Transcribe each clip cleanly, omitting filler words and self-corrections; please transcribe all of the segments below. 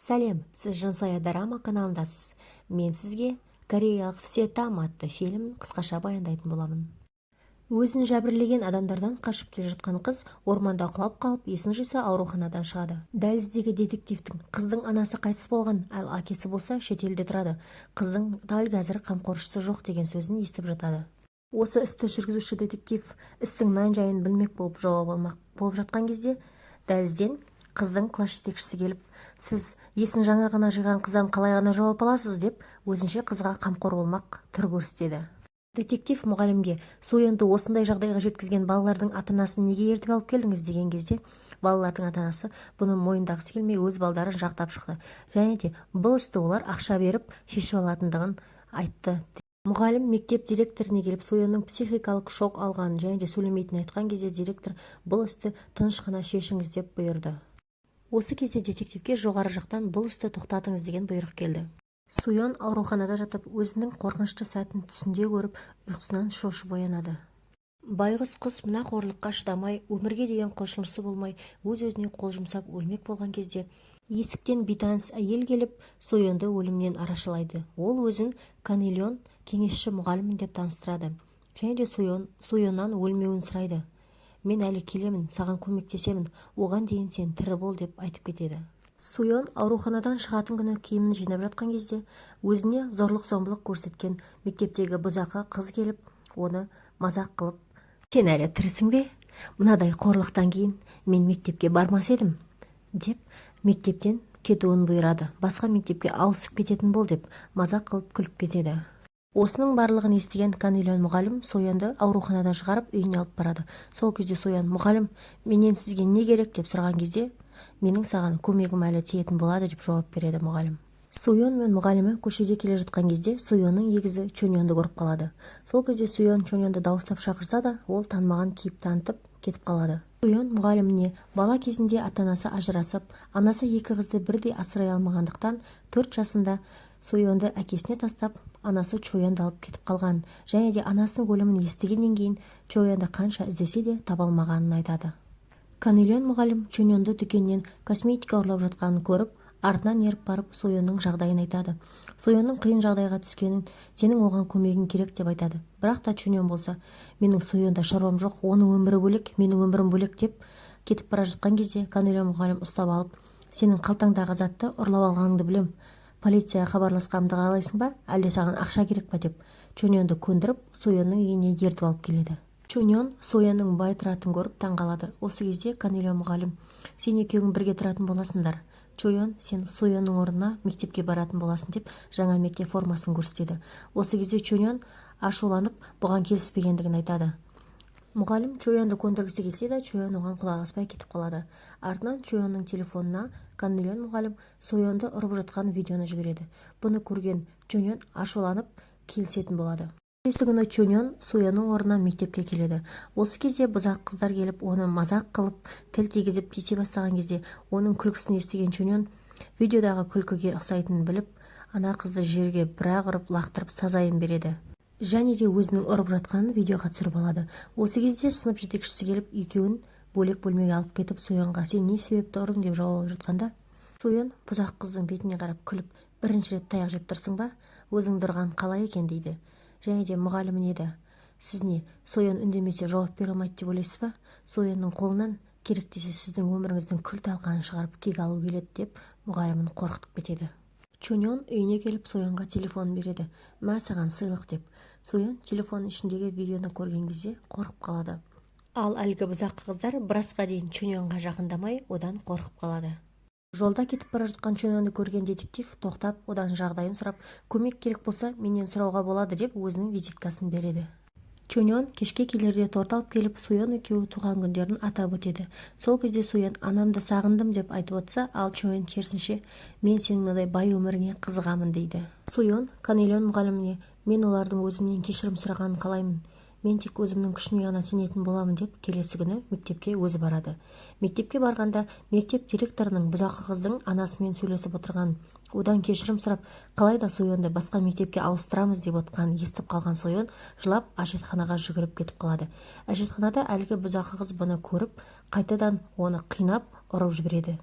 Сәлем! Сіз «Жансая дорама» каналындасыз. Мен сізге кореялық «Все там» атты фильмін қысқаша баяндайтын боламын. Өзін жәбірлеген адамдардан қашып келе жатқан қыз орманда құлап қалып, есін жиса, ауруханадан шығады. Дәліздегі детективтің қыздың анасы қайтыс болған, ал әкесі болса шетелде тұрады, қыздың дәл қазір қамқоршысы жоқ деген сөзін естіп жатады. Осы істі жүргізуші детектив істің мән-жайын білмек болып, жауап алмақ болып жатқан кезде дәлізден қыздың класс жетекшісі келіп, «Сіз есін жаңа ғана жиған қыздан қалай ғана жауап аласыз?» деп, өзінше қызға қамқор болмақ түр көрсетеді. Детектив мұғалімге «Соенді осындай жағдайға жеткізген балалардың ата-анасын неге ертіп алып келдіңіз?» деген кезде, балалардың ата-анасы бұны мойындағысы келмей, өз балдарын жақтап шықты және де бұл істі олар ақша беріп шешіп алатындығын айтты. Мұғалім мектеп директорына келіп, Соеннің психикалық шок алғанын және де сөйлемейтінін айтқан кезде, директор «Бұл істі тыныш қана шешіңіз» деп бұйырды. Осы кезде детективке жоғары жақтан «Бұл істі тоқтатыңыз» деген бұйрық келді. Суйон ауруханада жатып, өзінің қорқынышты сәтін түсінде көріп, ұйқысынан шошып оянады. Байғұс қыз мына қорлыққа шыдамай, өмірге деген құлшынысы болмай, өз-өзіне қол жұмсап өлмек болған кезде есіктен бейтаныс әйел келіп, Сойонды өлімнен арашалайды. Ол өзін Канелион кеңесші мұғаліммін деп таныстырады және де Сойоннан өлмеуін сұрайды. «Мен әлі келемін, саған көмектесемін, оған дейін сен тірі бол», – деп айтып кетеді. Суйон ауруханадан шығатын күні киімін жинап жатқан кезде өзіне зорлық-зомбылық көрсеткен мектептегі бұзақы қыз келіп, оны мазақ қылып, «Сен әлі тірісің бе? Мынадай қорлықтан кейін мен мектепке бармас едім», – деп, мектептен кетуін бұйырады. «Басқа мектепке ауысып кететін бол», – деп мазақ қылып күліп кетеді. Осының барлығын естіген Канелион мұғалім Соянды ауруханадан шығарып, үйіне алып барады. Сол кезде Соян «Мұғалім, менен сізге не керек?» деп сұраған кезде, «Менің саған көмегім әлі тиетін болады», – деп жауап береді мұғалім. Суйон мен мұғалімі көшеде келе жатқан кезде Суйонның егізі Чоньонды көріп қалады. Сол кезде Суйон Чоньонды дауыстап шақырса да, ол танымаған кейіп танытып кетіп қалады. Суйон мұғаліміне бала кезінде ата-анасы ажырасып, анасы екі қызды бірдей асырай алмағандықтан, 4 жасында Суйонды әкесіне тастап, анасы Чоянды алып кетіп қалғанын және де анасының өлімін естігеннен кейін Чоянды қанша іздесе де таба алмағанын айтады. Канелион мұғалім Чоньонды дүкеннен косметика ұрлап жатқанын көріп, артынан еріп барып, Сойонның жағдайын айтады. Сойонның қиын жағдайға түскенін, сенің оған көмегің керек деп айтады. Бірақ та Чоньон болса, «Менің Сойонда шаруам жоқ, оның өмірі бөлек, менің өмірім бөлек», – деп кетіп бара жатқан кезде Канелион мұғалім ұстап алып, «Сенің қалтаңдағы затты ұрлап алғаныңды білем, полицияға хабарласқанымды қалайсың ба, әлде саған ақша керек па?» деп, Чоньонды көндіріп, Сойонның үйіне ертіп алып келеді. Чоньон Сойонның бай тұратынын көріп таң қалады. Осы кезде Канелион мұғалім, «Сен екеуің бірге тұратын боласыңдар, Чойон, сен Сойонның орнына мектепке баратын боласың», – деп, жаңа мектеп формасын көрсетеді. Осы кезде Чоньон ашуланып, бұған келіспегендігін айтады. Мұғалім Чойонды көндіргісі келсе де, Чойон оған құлақ аспай кетіп қалады. Артынан Чойонның телефонына Канелион мұғалім Сойонды ұрып жатқан видеоны жібереді. Бұны көрген Чоньон ашуланып, келісетін болады. Келесі күні Чоньон Сойонның орнына мектепке келеді. Осы кезде бұзақы қыздар келіп, оны мазақ қылып, тіл тигізіп, тиісе бастаған кезде, оның күлкісін естіген Чоньон видеодағы күлкіге ұқсайтынын біліп, ана қызды жерге бір-ақ ұрып лақтырып, сазайын береді және де өзінің ұрып жатқанын видеоға түсіріп алады. Осы кезде сынып жетекшісі келіп, екеуін бөлек бөлмеге алып кетіп, Сойонға «Сен не себепті ұрдың?» деп жауап алып жатқанда, Сойон бұзақы қыздың бетіне қарап күліп, «Бірінші рет таяқ жеп тұрсың ба? Өзіңді ұрған қалай екен?» дейді. Және де мұғаліміне де, «Сіз не, Сойон үндемесе, жауап бере алмайды деп ойлайсыз ба? Сойонның қолынан керек десе, сіздің өміріңіздің күл талқанын шығарып, кек алу келеді», – деп, мұғалімін қорқытып кетеді. Чоньон үйіне келіп, Сойонға телефонын береді, «Мә, саған сыйлық», – деп. Сойон телефонның ішіндегі видеоны көрген кезде қорқып қалады. Ал әлгі бұзақы қыздар біразға дейін Чоньонға жақындамай, одан қорқып қалады. Жолда кетіп бара жатқан Чоньонды көрген детектив тоқтап, одан жағдайын сұрап, көмек керек болса, менен сұрауға болады деп, өзінің визиткасын береді. Чоньон кешке келерде торт алып келіп, Сойон екеуі туған күндерін атап өтеді. Сол кезде Сойон «Анамды сағындым» деп айтып отырса, ал Чойон керісінше, «Мен сенің мынадай бай өміріңе қызығамын», – дейді. Сойон Канелион мұғаліміне, «Мен олардың өзімнен кешірім сұрағанын қалаймын, мен тек өзімнің күшіме ғана сенетін боламын», – деп, келесі күні мектепке өзі барады. Мектепке барғанда мектеп директорының бұзақы қыздың анасымен сөйлесіп отырғанын, одан кешірім сұрап, қалай да Сойонды басқа мектепке ауыстырамыз деп отқанын естіп қалған Сойон жылап, әжетханаға жүгіріп кетіп қалады. Әжетханада әлгі бұзақы қыз бұны көріп, қайтадан оны қинап, ұрып жібереді.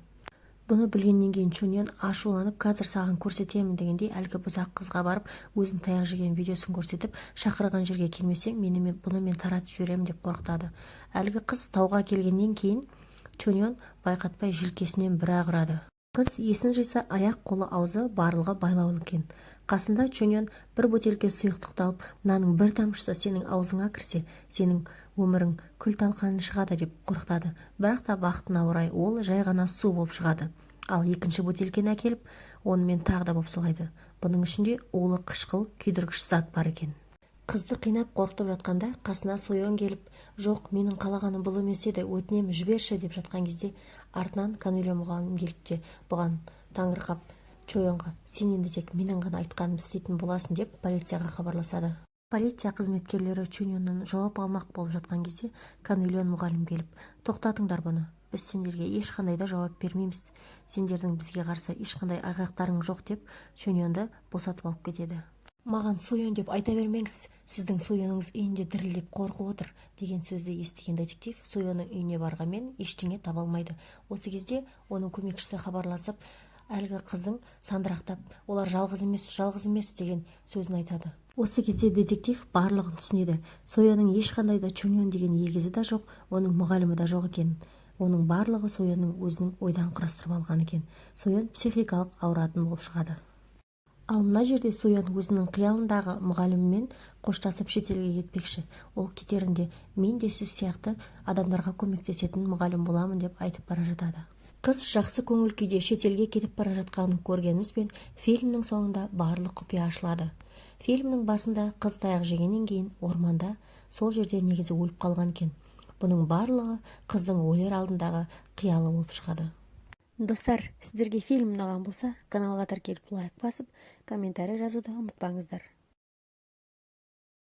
Бұны білгеннен кейін Чонён ашуланып, қазір саған көрсетемін дегендей, әлгі бұзақы қызға барып, өзін таяқ жеген видеосын көрсетіп, шақырған жерге келмесең, мені бұнымен таратып жіберемін деп қорқытады. Әлгі қыз тауға келгеннен кейін Чонён байқатпай желкесінен бір-ақ ұрады. Қыз есін жиса, аяқ, қолы, аузы барлығы байлаулы екен. Қасында Чонён бір бөтелке сұйықтықты алып, мынаның бір тамшысы сенің аузыңа кірсе, сенің өмірің күл-талқанын шығады деп қорқытады. Бірақ та бақытына орай ол жай ғана су болып шығады. Ал екінші бөтелкені әкеліп, онымен тағы да бопсалайды. Бұның ішінде улы қышқыл күйдіргіш зат бар екен. Қызды қинап қорқытып жатқанда қасына Сойон келіп, жоқ, менің қалағаным бұл емес еді, өтінемін, жіберші деп жатқан кезде артынан Канелё мұғалім келіп те, бұған таңырқап, Чойонға сен енді тек менің ғана айтқанымды істейтін боласың деп полицияға хабарласады. Полиция қызметкерлері Чонённан жауап алмақ болып жатқан кезде Канелён мұғалім келіп, тоқтатыңдар бұны, біз сендерге ешқандай да жауап бермейміз, сендердің бізге қарсы ешқандай айғақтарың жоқ деп Чонёнді босатып алып кетеді. Маған Сойон деп айта бермеңіз, сіздің Сойоныңыз үйінде дірілдеп қорқып отыр деген сөзді естіген детектив Сойонның үйіне барғанмен ештеңе таба алмайды. Осы кезде оның көмекшісі хабарласып, әлгі қыздың сандырақтап, олар жалғыз емес, жалғыз емес деген сөзін айтады. Осы кезде детектив барлығын түсінеді. Сойонның ешқандай да Чонён деген егізі де жоқ, оның мұғалімі де жоқ екен. Оның барлығы Сойонның өзінің ойдан құрастырып алған екен. Сойон психикалық ауыратын болып шығады. Ал мына жерде Сойон өзінің қиялындағы мұғалімімен қоштасып шетелге кетпекші. Ол кетерінде мен де сіз сияқты адамдарға көмектесетін мұғалім боламын деп айтып бара жатады. Қыз жақсы көңіл күйде шетелге кетіп бара жатқанын көргенімізбен, фильмнің соңында барлық құпия ашылады. Фильмнің басында қыз таяқ жегеннен кейін орманда, сол жерде негізі өліп қалған екен. Бұның барлығы қыздың өлер алдындағы қиялы болып шығады. Достар, сіздерге фильм ұнаған болса, каналға тіркеліп, лайк басып, комментарий жазуды ұмытпаңыздар.